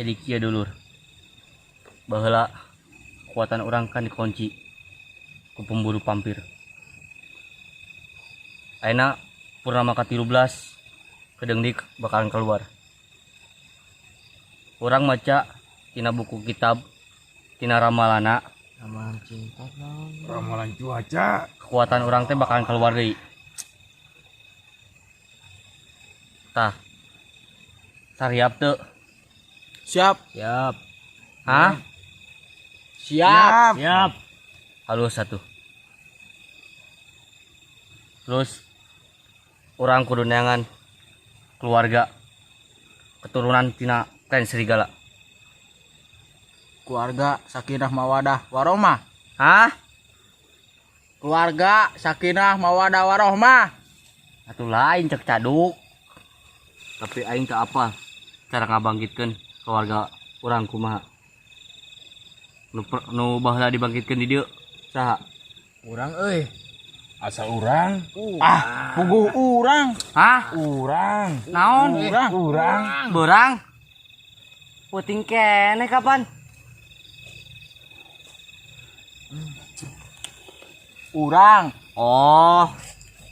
Jadi kieu, dulur. Baheula kekuatan urang kan dikunci ku pemburu vampir. Ayeuna purnama ka-13 kedeung dik bakalan keluar. Urang maca tina buku kitab, tina ramalana. Ramalan cinta naon? Ramalan cuaca. Kekuatan urang teh bakalan keluar deui. Tah. Sariap teu? Siap. Siap. Hah? Siap. Siap. Halus satu. Terus urang kudu neangan keluarga keturunan tina klan serigala. Keluarga sakinah mawadah warohmah. Hah? Keluarga sakinah mawadah warohmah. Atuh lain cek caduk. Tapi aing teu apa cara ngabangkitkeun keluarga urang kumaha. Nu baheula dibangkitkeun di dieu saha? Urang euy. Asal urang. Ah, puguh urang. Hah? Urang. Naon? Urang. Urang. Beurang? Puting keneh kapan? Urang. Oh,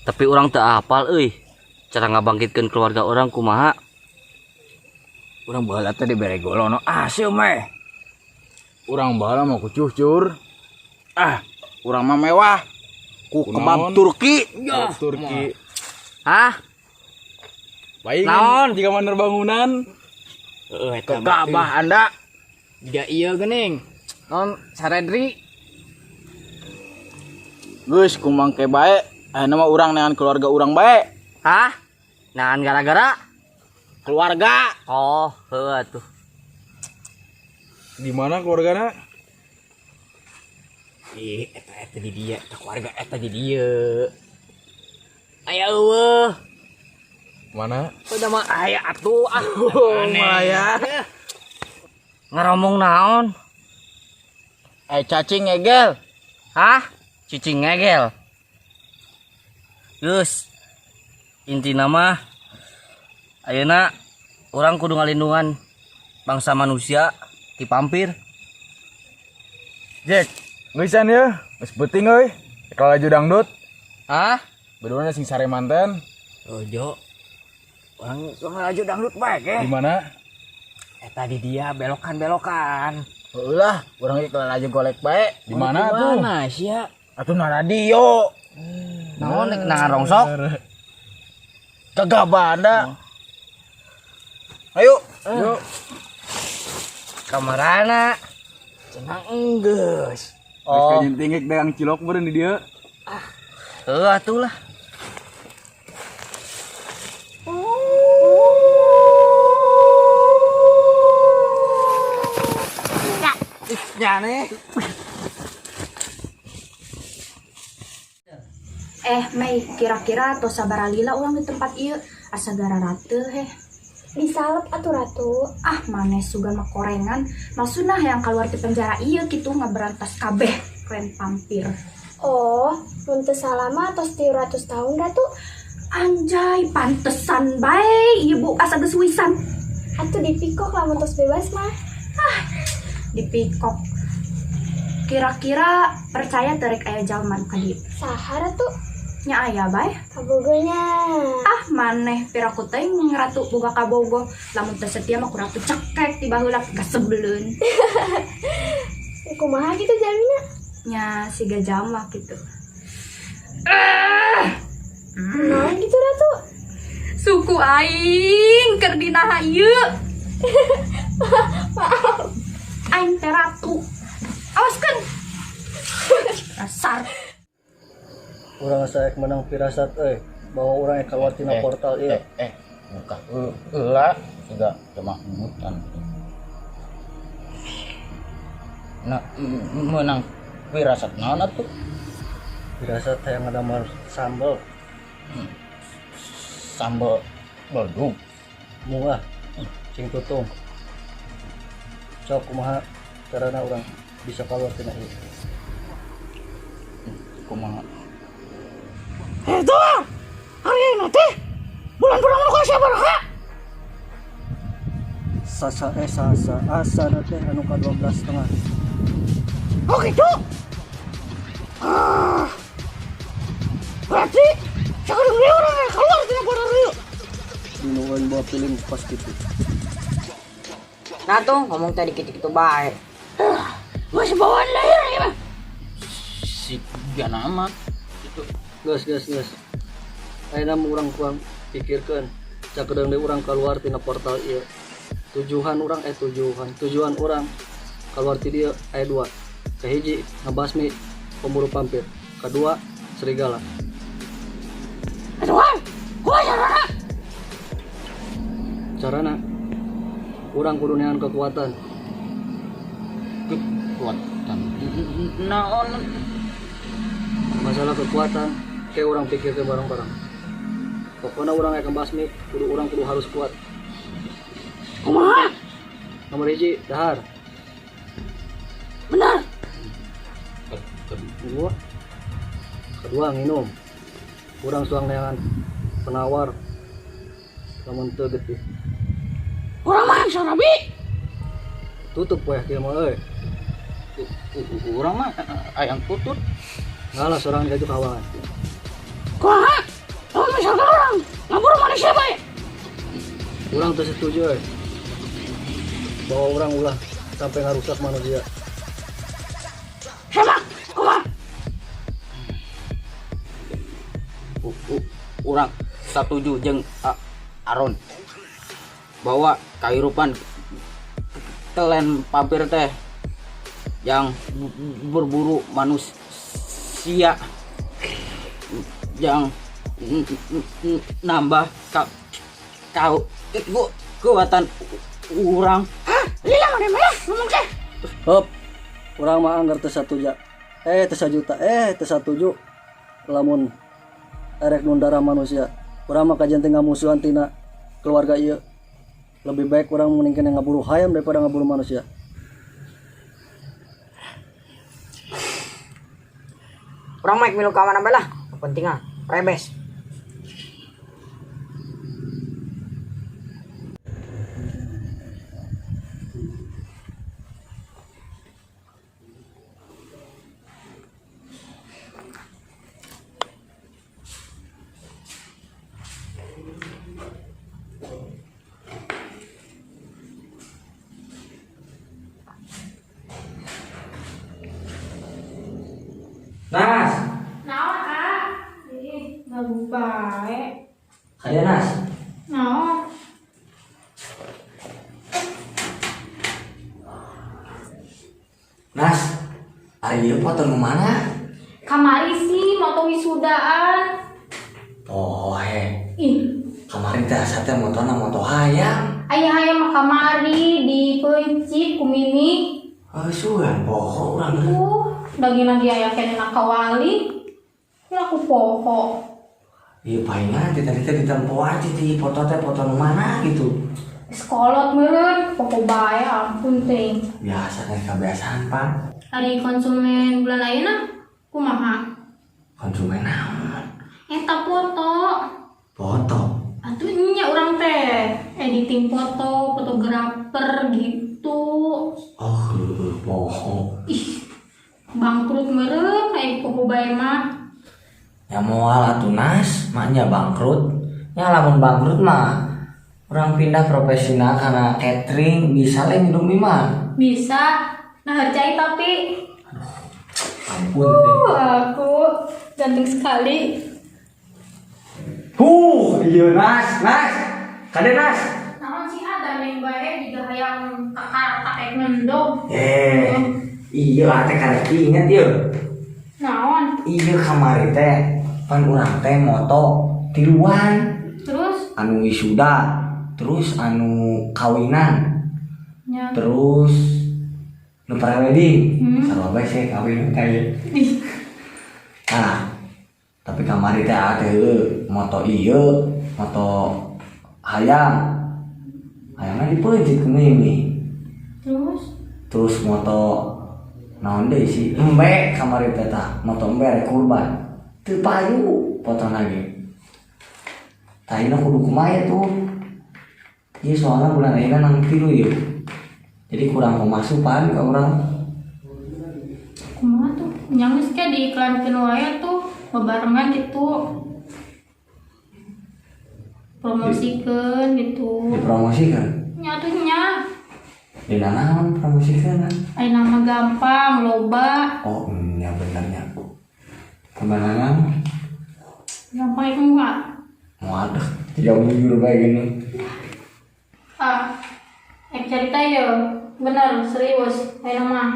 tapi urang teu apal euy. Cara ngabangkitkeun keluarga urang kumaha? Urang baheula teh dibere golono aseuh meh. Urang baheula mah kucucur. Ah, urang mah mewah. Ku Kunaon? kebab Turki. Ya, Turki. Hah? Baik. Naon? Jika manner bangunan. Heeh, eta Kegabah Anda. Jiga ieu geuning. Non saredri. Geus kumangke bae. Ayeuna mah urang neangan keluarga urang bae. Hah? Nahan gara-gara? Keluarga. Oh, heuh atuh. Di mana keluargana? Ih, eta eta di dia, eta keluarga eta di dieu. Aya eueuh. Mana? Udah mah aya atuh ah. Oh, maya. Ngaromong naon? Eh, cacing ngegel. Hah? Cicing ngegel. Geus. Intina mah ayeuna urang kudu ngalindungan bangsa manusia ti vampir. Jack, ngeusan ya. Geus penting euy. Kalau laju dangdut, Hah? berdua sing sare manten. Ojo. Urang laju dangdut bae ke. Di mana? Eta di dia belokan-belokan. Heueuh lah, urang ge laju golek bae. Di mana tuh? Mana sia? Atuh na radio. Naon nek nangan rongsok? Kegabah Anda. Ayo. Yuk. Kamarana? Cenah enggeus. Oh. Geus tinggi dagang cilok beureun di dieu. Heuh atuh lah. Ih, nyane. Eh, Mei, kira-kira tos sabaraha lila urang di tempat ieu? Asa gararate heh. Disalep atuh, Ratu. Ah, maneh sugan mah korengan. Maksudna yang keluar di penjara ieu kitu ngaberantas kabeh klan vampir. Oh, mun teu salah mah tos 300 tahun, Ratu. Anjay, pantesan bae ieu bu asa geus wisan. Atuh dipikok lamun tos bebas mah. Dipikok. Kira-kira percaya teu rek aya jalma nu ka dieu? Saha, Ratu? Nya aya bae. Kabogonya. Ah, maneh piraku teuing Ratu boga kabogoh. Lamun teu setia mah ku Ratu cekek ti baheula kasebeleun. Kumaha gitu jalmina? Nya siga jalma kitu. Naon gitu, Ratu? Suku aing keur dinaha ieu. Maaf. Aing teh ratu. Awaskeun. Dasar. Urang asa ek menang pirasat euy bahwa urang ek keluar tina portal ieu. Eh, buka heula siga cuma mutan. Nah, menang pirasat naon atuh? Pirasat hayang ngadamar sambel. Sambel beldug. Mungah cing tutung. Sok kumaha carana urang bisa keluar tina ieu? Kumaha? Itu hari ini teh bulan purnama nu kasabaraha? Sasa eh sasa asa na teh anu ka 12,5. Oh gitu. Ah. Berarti sekarang dia urang keluar tina portal ieu. Dinu aing bawa piling pas gitu. Nah tuh ngomong tadi gitu-gitu bae. Masih bawaan lahir ya mah. Si nama itu. Gas gas gas. Ayeuna mah urang kurang pikirkeun. Sakedeung deui urang keluar tina portal ieu. Tujuan urang eh tujuan tujuan urang keluar ti dieu aya dua. Kahiji ngebasmi pemburu vampir. Kedua serigala. Aduh, kumaha carana? Carana urang kudu neangan kekuatan. Kekuatan naon? Masalah kekuatan kayak urang pikir ke bareng-bareng. Pokoknya urang yang basmi kudu urang kudu harus kuat. Kumaha? Nomor hiji dahar. Benar. Kedua, kedua nginum. Urang suang neangan penawar lamun teu getih. Urang mah sarabi. Tutup poe kieu mah euy. Urang mah ayang tutut. Ngalah sorangan ka kawangan. Kumaha? Lamun misalkan urang ngaburu manusia bae. Urang teu setuju euy. Bahwa urang ulah sampai ngarusak manusia. Siapa? Kumaha? Urang setuju jeung Aron bahwa kehidupan klan vampir teh yang berburu manusia yang nambah kau kekuatan urang. Hah? Lila mana mah ngomong teh. Hop. Urang mah anggar teu satuja. Eh teu sajuta, eh teu satuju. Lamun erek nun darah manusia. Urang mah kajian teh ngamusuhan tina keluarga ieu. Lebih baik urang mending keneh ngaburu hayam daripada ngaburu manusia. Urang mah milu ka mana bae lah. Penting ah, rebes. Nas, Naon ah? Ih, ganggu bae. kalian Nas. Naon? Nas, ari ieu foto nu mana? Kamari sih moto wisudaan. Oh, he. Ih, Kamari teh asa teh motona moto hayam. aya hayam mah kamari dipeuncit ku Mimi. Oh, sugan poho urang. Daging lagi aya keneh na kawali. Ini aku poho. Iya palingan teh tadi teh ditempoan sih di foto teh foto nu mana gitu. Sekolot meureun, poho bae ampun teh. Biasa kan kebiasaan, Pak. Ari konsumen bulan ayeuna kumaha? Konsumen naon? Eta foto. Foto. Atuh nya urang teh editing foto, fotografer gitu. Oh, heueuh, poho. Ih, bangkrut meureun aya poho bae mah. Ya moal atuh Nas, maknya bangkrut. Ya lamun bangkrut mah urang pindah profesional karena catering bisa lah hidup mah. Bisa. Nah, harcai tapi Ampun teh. Aku ganteng sekali. Huh, iya Nas, Nas. Kade Nas. Naon sih ada yang bae juga hayang kakak kayak mendong. Eh, iya teh karek inget ieu. Naon? Iya kamari teh pan urang teh moto tiluan Terus anu wisuda, terus anu kawinan, nya terus nu prewedding. Sarua bae sih kawin teh. Nah, tapi kamari teh aya teh heueuh, moto ieu, moto hayam. Hayamna dipeuncit ku Mimi. Terus Terus moto naon deui sih? Embe kamari teh tah, moto embe rek kurban. Teu payu foto lagi. Tah ieu kudu kumaha tuh? Iya, soalnya bulan ayeuna nang tilu ieu. Jadi kurang pemasukan ke urang. Kumaha tuh? Nya geus ke diiklankeun wae tuh bebarengan gitu. Promosikeun gitu. Dipromosikan. Nya tuh nya. Di naon promosikeun? Ayeuna mah gampang, loba. Oh, ya benernya. Kemana naon? Gampang itu enggak? Waduh, tidak mujur bae gini. Ah, cerita ya, bener serius, ayeuna mah.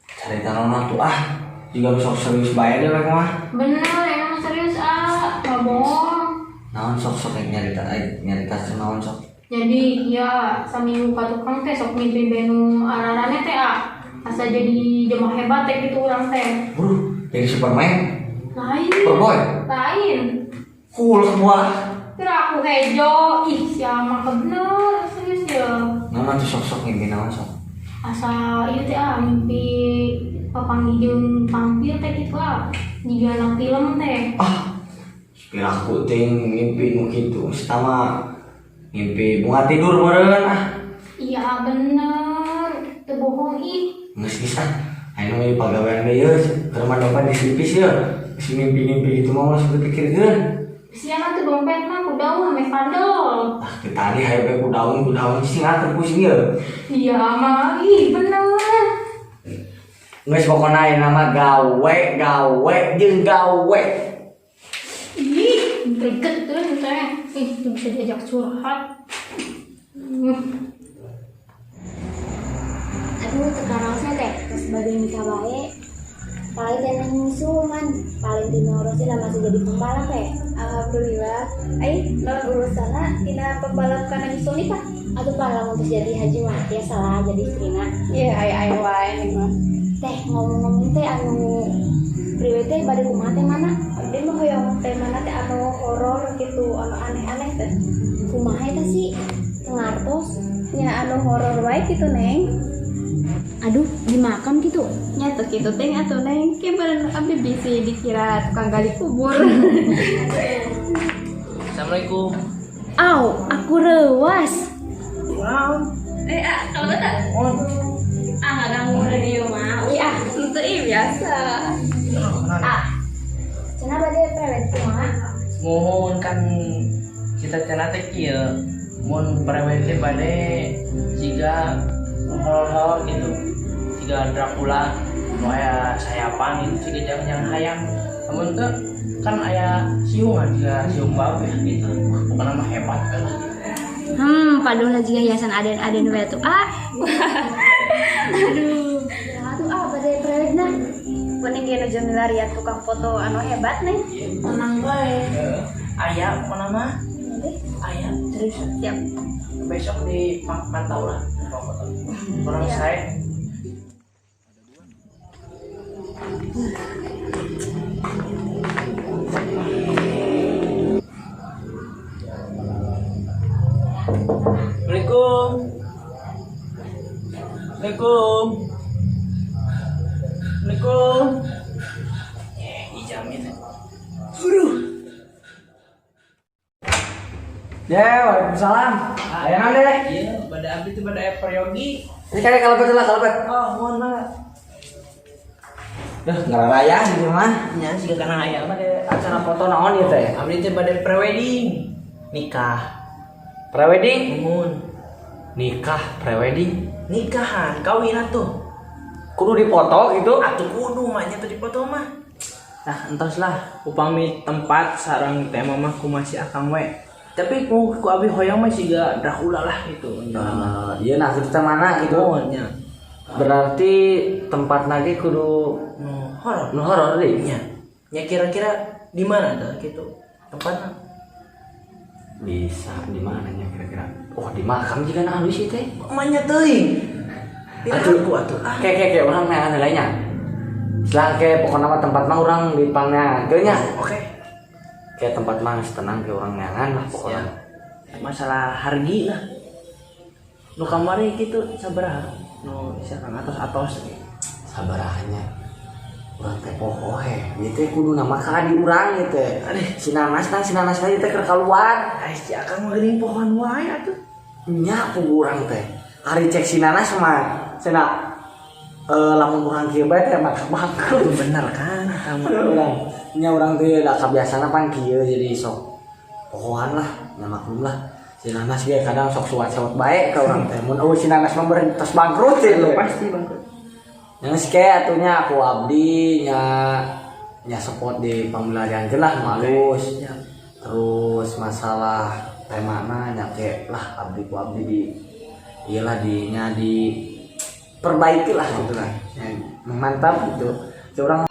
Cerita naon tuh ah? Juga sok serius bae deh mereka mah. Bener, ayeuna mah serius ah, nggak bohong. Naon sok sok yang nyarita nyarita naon sok. Jadi ya saminggu ka tukang teh sok mimpi benu ararane teh ah. Asa jadi jelema hebat teh gitu urang teh. Bro, jadi Superman, Lain. Superboy, Lain. Cool semua. Kira aku hejo, ih siapa bener serius ya. Naon tuh sok sok mimpi naon sok. Asa ieu teh ah mimpi papanggih jeung vampir teh gitu ah. Jiga anak film teh. Ah, piraku teh mimpi nu kitu. Pertama mimpi bunga tidur meureun ah. Iya bener, teu bohong ih. Geus geus ah. Ayeuna mah pagawean deui ye, keur mah dompet disilipis ye. Geus mimpi-mimpi gitu mah ulah dipikirkeun. Siapa tuh dompet mah ku daun ame fadel. Ah, kita tadi hayo ku daun ku daun sih ngatur pusing ye. Iya mah, ih bener. Geus pokona ayeuna mah gawe gawe jeung gawe. Ih, greget tuh teh. Ih, tuh bisa diajak curhat. Aduh, teu teh, terus bade nikah bae. Paling teh nyusul man, Valentino Rossi lah masih jadi pembalap teh. Alhamdulillah. Ai, naon urusanna tina pembalap kana nyusul nikah? Aduh, pak lamun terus jadi haji mah biasa lah jadi istrina. Iya, aya aya wae nih mah. Teh ngomong-ngomong teh anu priwe teh bade kumaha teh mana? Abdi mah hoyong temana teh anu horor gitu, anu aneh-aneh teh. Kumaha eta sih? Teu ngartos. Nya anu horor wae gitu, Neng. Aduh, di makam gitu. Nya tuh kitu teh atuh Neng, ke beureun abdi bisi dikira tukang gali kubur. Assalamualaikum. Aw, aku rewas. Wow. Ah, kalau tak Oh, Ah, nggak ganggu radio mah. Ih, ah, itu ih biasa. ah. Cenah bade prewed kumaha? Mohon kan cita-cita teh kieu mun prewed teh bade jiga horor gitu. Jiga Dracula nu aya sayapan gitu jiga jangan-jangan hayang. Namun teh kan aya siungan jiga siung babe gitu. Wah, pokoknya mah hebat we lah gitu. Paduhna jiga hiasan aden-aden we tuh ah. Aduh, atuh ah bade prewedna. Kuning ge nu milarian tukang foto anu hebat nih. Tenang bae. Aya pokoknya mah aya serius. Siap. Besok di pantau lah foto. Orang saya. Assalamualaikum. Assalamualaikum. Assalamualaikum. Ijamin. Ya, waalaikumsalam. Aya naon deh? Iya, pada abdi itu pada peryogi. Ini kare kalebet lah kalebet. Oh, mohon maaf. Duh, ngararaya gitu mah. Nya siga kana aya mah. Acara foto naon ieu teh? Abdi teh bade prewedding. Nikah. Prewedding? Mohon. Nikah prewedding. Nikahan, kawin atuh. Kudu dipoto gitu. Atuh kudu mah nya tuh dipoto mah. Nah, entos lah upami tempat sareng tema mah kumaha si akang we. Tapi ku ku abi hoyong mah siga Dracula lah gitu. Nah, iya nah kita mana gitu. Mohon nya. Berarti tempat lagi kudu Nu horor. nu horor deui. Nya. Nya kira-kira di mana tuh gitu tempatnya? Bisa di mana nya kira-kira? Oh, di makam juga nah halus sih teh. Manya teuing. Atuh. Aku atuh ah. Kayak kayak kayak urang neangan heula nya. Setelah kayak pokoknya mah tempat mah urang di pangneangan nya. Oke. Kayak tempat mah geus tenang kayak urang neangan lah pokoknya. Masalah hargi lah. Nu kamari gitu sabaraha? Nu misalkan atos-atos Sabarahannya. Urang teh poho he. Ieu teh kudu nama ka di urang ieu teh. Aduh. Si nanas nah si nanas teh keur kaluar. Ai si akang mah geuning pohon wae atuh. Nya, ku urang teh ari cek si Nanas mah cenah, lamun urang kieu bae teh maka bangkrut. Bener kan eta mah. Urang nya, urang teh da kabiasana pan kieu, jadi sok pohoan lah nya, maklum lah si Nanas ge kadang sok suat-suat bae ka urang teh. Mun euweuh si Nanas mah beureun tos bangkrut sih. Pasti bangkrut. Yang kayak atunya aku abdi nya nya support di pembelajaran lah nu halus. Terus masalah temana nya kayak lah abdi ku abdi di iyalah di nya di perbaiki lah gitu lah. Ya, mantap gitu. Curang.